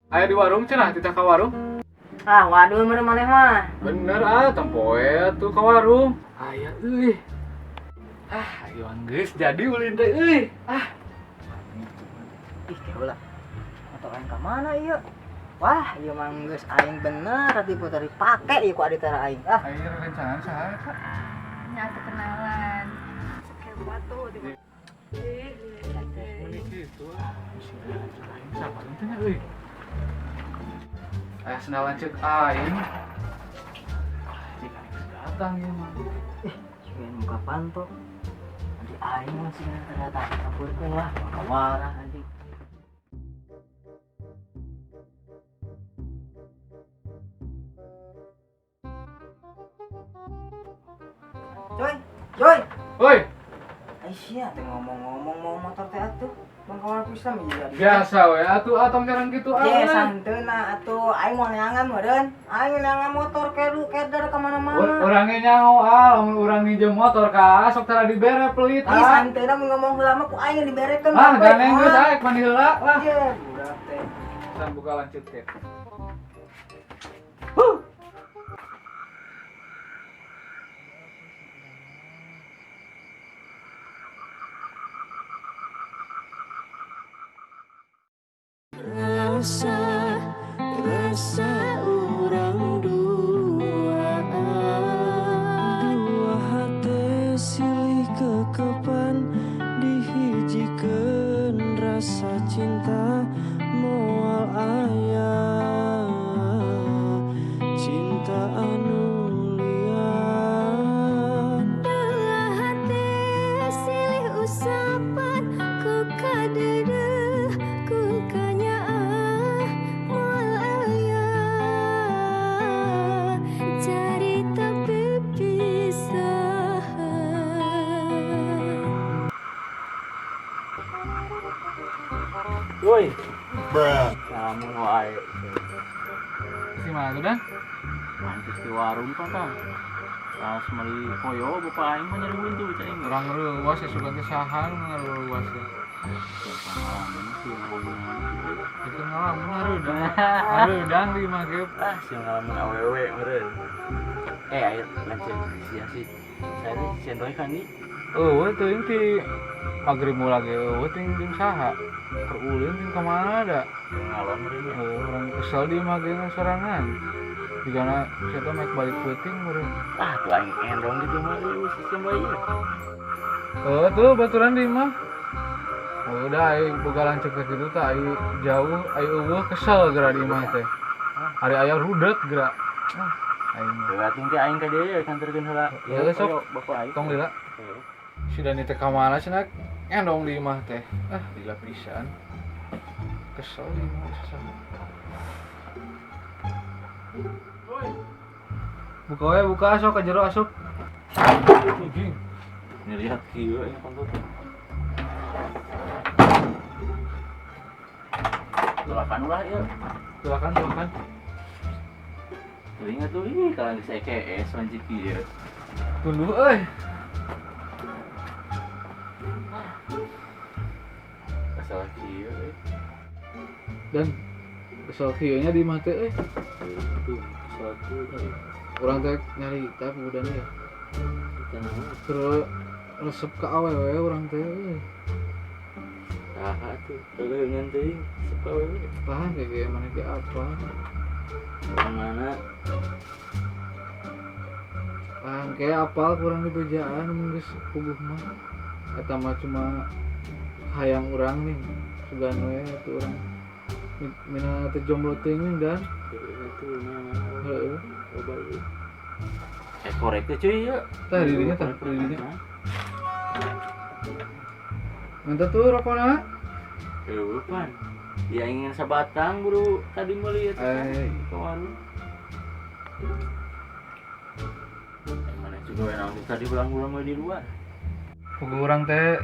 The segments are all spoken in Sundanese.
Aya di warung cenah, titah ka warung. Ah, waduh meureun maneh mah. Bener ah, tempoe tuh ka warung. Aya euy. Ah, ayo geus jadi ulin teh euy. Ah, Ih, keula. Motor aing ka mana ieu? Wah, ieu mah geus aing bener tipu tadi pake ieu ku adi tara aing. Ah, aing rencangan saha eta? Nyatu kenalan. Hebat tuh di. Ih, Meni kitu ah. Aing siapa teh nya euy? Aya sendalan ceuk aing. Ah, jika geus datang ieu mah. sieun muka panto. Adi aing mah sieun ternyata kapurkeun lah, maka warah anjing. Coy, coy. Woi, Aisyah teh ngomong-ngomong mau motor teh atuh. Bang kawan pisan iya. biasa we atuh atong jarang kitu ah. Ye santeuna atuh aing mau neangan meureun. Aing neangan motor kedu keder ka mana-mana. Urangnya nyaho ah, lamun urang nginjem motor ka sok tara dibere pelit Ih ah. santeuna mun ngomong heula mah ku aing diberekeun. Ah, ganeng geus aek mandi heula lah. Ye, budak teh. San buka lanjut teh. Rasa rasa urang duaan, dua hati silih kekepan dihijikeun rasa cinta moal aya cinta anu lian. Dua hati silih usapan ku kadeudeuh ku kanyaah moal aya carita pipisahan. Woi. Lamun wae. Si mana tuh dan? Mantis di warung pan tah. Tas meuli koyo bapak aing mah nyeri buntu cai aing. Urang reuwas ya sugan teh saha nu ngaruwas teh. Pengalaman sih ngalamun. Itu ngalamun hareudang. Hareudang di imah ge. Ah, sih ngalamun awewe meureun. Eh, ayo lanjut sia sih. Saya teh si Enroy kan nih. Eueuh teuing ti magrib mula ge eueuh teuing jeung saha. Keur ulin jeung ka mana da? Ngalon meureun ya. Eueuh urang kesel di imah ge sorangan. Jigana sia teh mek balik peuting meureun. Ah, tuh aing endong gitu mah eueuh si Enroy ieu. Eueuh tuh baturan di imah. Oh, udah ai boga lanceuk teh kitu tah ai jauh ai eueuh kesel geura di imah teh. Ari aya rudet geura. Ah, aing mah. Heula atuh teh aing ka dieu ya kantorkeun heula. Heula, sok. Bapak aing. Tong lila. Heeh. Si Dani teh ka mana cenah endong di imah teh. Ah, lila pisan. Kesel di imah kesel. Buka we, buka asup ka jero asup. Anjing. Ngelihat kieu nya pantot. Tulakan ulah ieu. Tulakan, tulakan. Tuh ingat tuh ih kalau geus EKS lanjut kieu. Tunduh euy. Kesel kieu euy. Dan kesel kieu nya di imah teh euy. Tuh, kesel kieu euy. Urang teh nyarita pemuda ya. Tenang. Keur resep ka awewe urang teh euy. Saha tuh, leuleungan teuing resep ka awewe. Lah kayak mana ge apa? Orang mana? Ah, kayak apal kurang di bejaan mun geus puguh mah. Eta mah cuma hayang urang nih. Sugan we atuh urang. Mina teh jomblo teuing nih dan. Heeh tuh mana? Heeh. Coba ieu. Eh korek teh cuy ieu. Tah dirinya tah dirinya. Minta tuh rokona. Heueuh pan. Dia ingin sabatang buru tadi meuli eta kan Eh. ke warung. Mana juga we naon tadi ulang-ulang we di luar. Puguh urang teh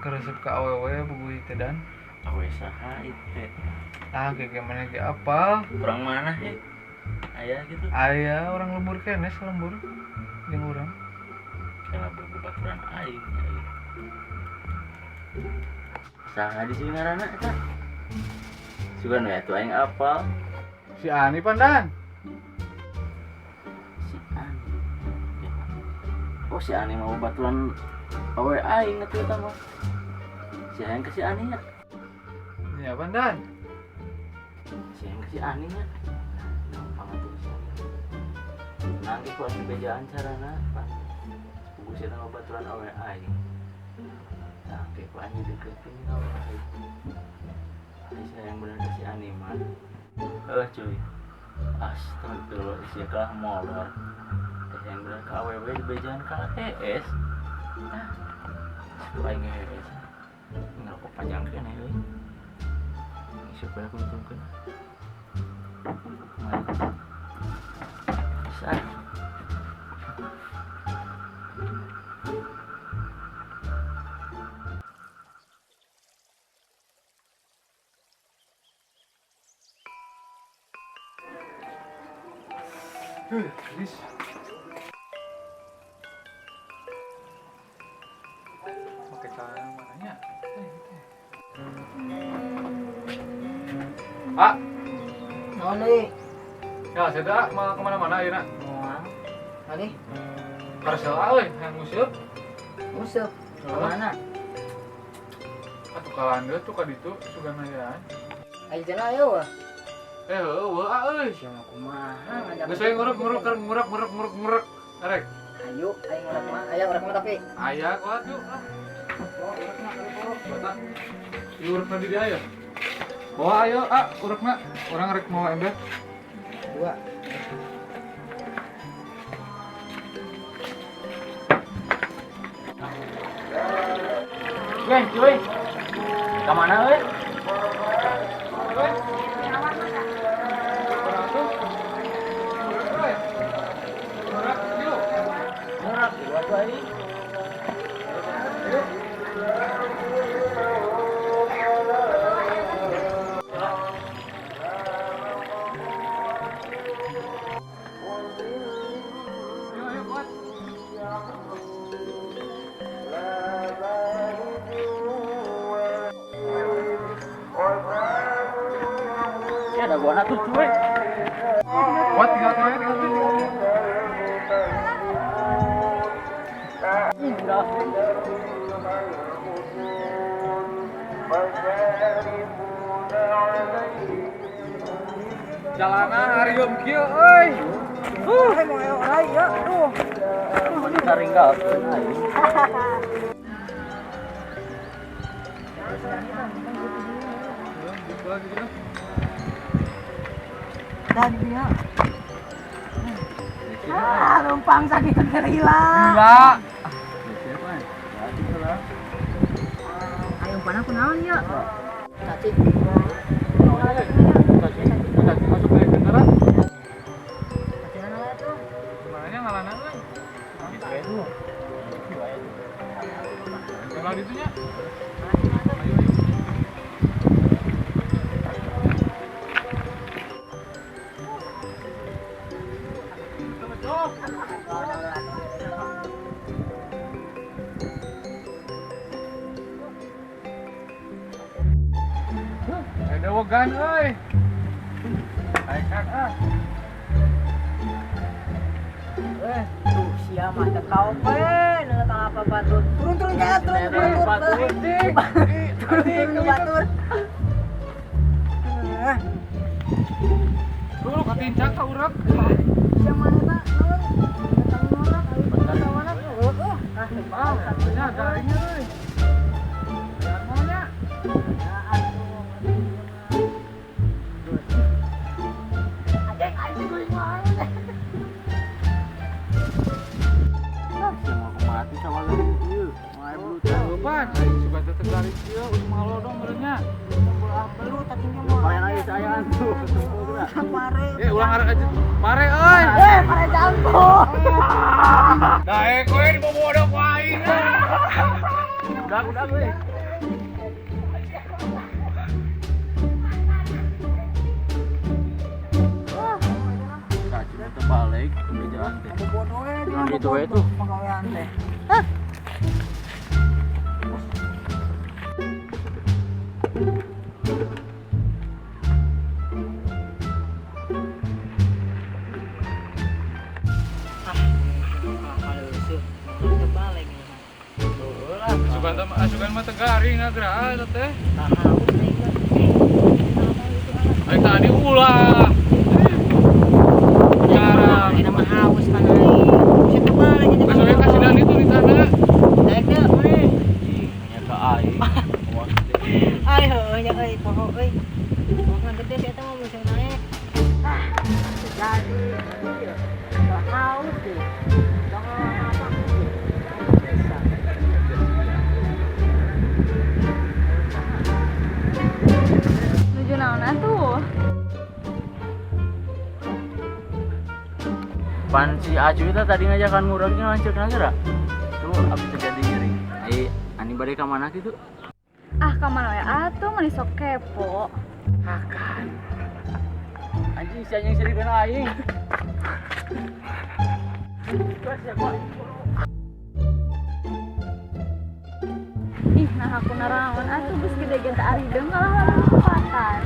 keresep ka awewe puguh teh dan. Awe saha ieu teh? Ah, kayak gimana ge apal? Urang mana heh? Aya gitu. Aya orang lembur keneh lembur jeung urang. Kana bebaturan aing. Saha di sini ngaranna eta? Sugan we atuh aing apal. Si Ani pandan. Si Ani. Oh si Ani mau baturan awe aing atuh eta mah. Si hayang ke si Ani nya. Ya pandan. Si hayang ke si Ani nya. Gampang atuh si Ani. Nangge ku aing bejaan carana pan. Puguh sia mah baturan awe aing. Nah, ke ku aing dideketin awe aing. Si hayang bener ke si Ani mah. Heuh cuy. Astagfirullah sia kalah molor. Si hayang bener ka awewe dibejaan ka ES. Ah. Situ aing ES. Ngerokok panjang keneh euy. Siapa aku untungkeun. Bisa. This. Pakai celana mananya? Ah, naon deui? Ya, saya mau kemana-mana ya nak. Moal. Ani? Karsel euy, yang nguseup. Nguseup. Kemana? Atuh kalandeut tuh ka ditu sugan ayaan. Ayo jalan ayo. Eh, heueuh euy. Sia mah kumaha ngajak. Geus we ngurek. Arek. Ayo, aing ngurek mah. Aya urek mah tapi. Aya kuat yuk. Oh, urek mah urek. Bata. Ieu urekna di dieu aya. Bawa ayo, ah, urekna. Urang rek mau ember. Dua. Weh, cuy. Ka mana euy? Weh. Ya ada gua tuh cuy. Kuat tinggal cuy, tinggal. Jalanan harium kieu euy. Mau orai ya, aduh. Taringgalkeun aing. Tadi dia. Ah, numpang sakit gerila. Gila. Ayo panah kunaon ya? Cacing. Cacing masuk ke kendaraan. Cacingan lah tuh. Sebenarnya ngalanan euy. Jalan itunya. Ayo. Ada wogan euy. Aikan ah. Tuh sia mah teu kaope nu apa batur. Turun-turun jalan turun. Turun batur. Dulu katincak ka urang. Sia mana ta? Naon? Datang norak ayo kawana. Heueuh. Ah, nya garing euy. Jangan Mati sama garing ieu. Moal belut. Pan, aing suka teh garing ieu usum ngalodong meureunnya. Belut tadinya mah. Paling lagi sayaan tuh. Pare. Eh, ulang arek aja. Pare euy. Eh, pare jangkung. Daek we dibobodo ku aing. Udah we. Cacing teh balik bejaan teh. Bodoh we. Yang ditu we tuh. Pagawean teh. Sugan teh asugan mah teu garing agra eta teh. Tah haus aing mah. Aing tadi ulah. Cara. Aing mah haus pan aing. Bisa tebal lagi Geus we ka si Dani tuh di sana. Daek teu maneh. Anjing, nya ka aing. Awas teh. Ai heueuh nya euy poho euy. Poho gede si eta mah bisa naik. Ah, jadi ieu. Haus deh. Tong apa bisa. Nuju naon atuh? Pan si Acu itu tadi ngajakan ngurangnya lanjut nagara. Tuh abis terjadi nyeri. Ai ani bade ka mana kitu? Ah, ka mana we atuh meni sok kepo. Hakan. Anjing si anjing serikeun aing. Ih, nah aku naraon atuh geus gede ge teh arideung kalah lawan kesempatan.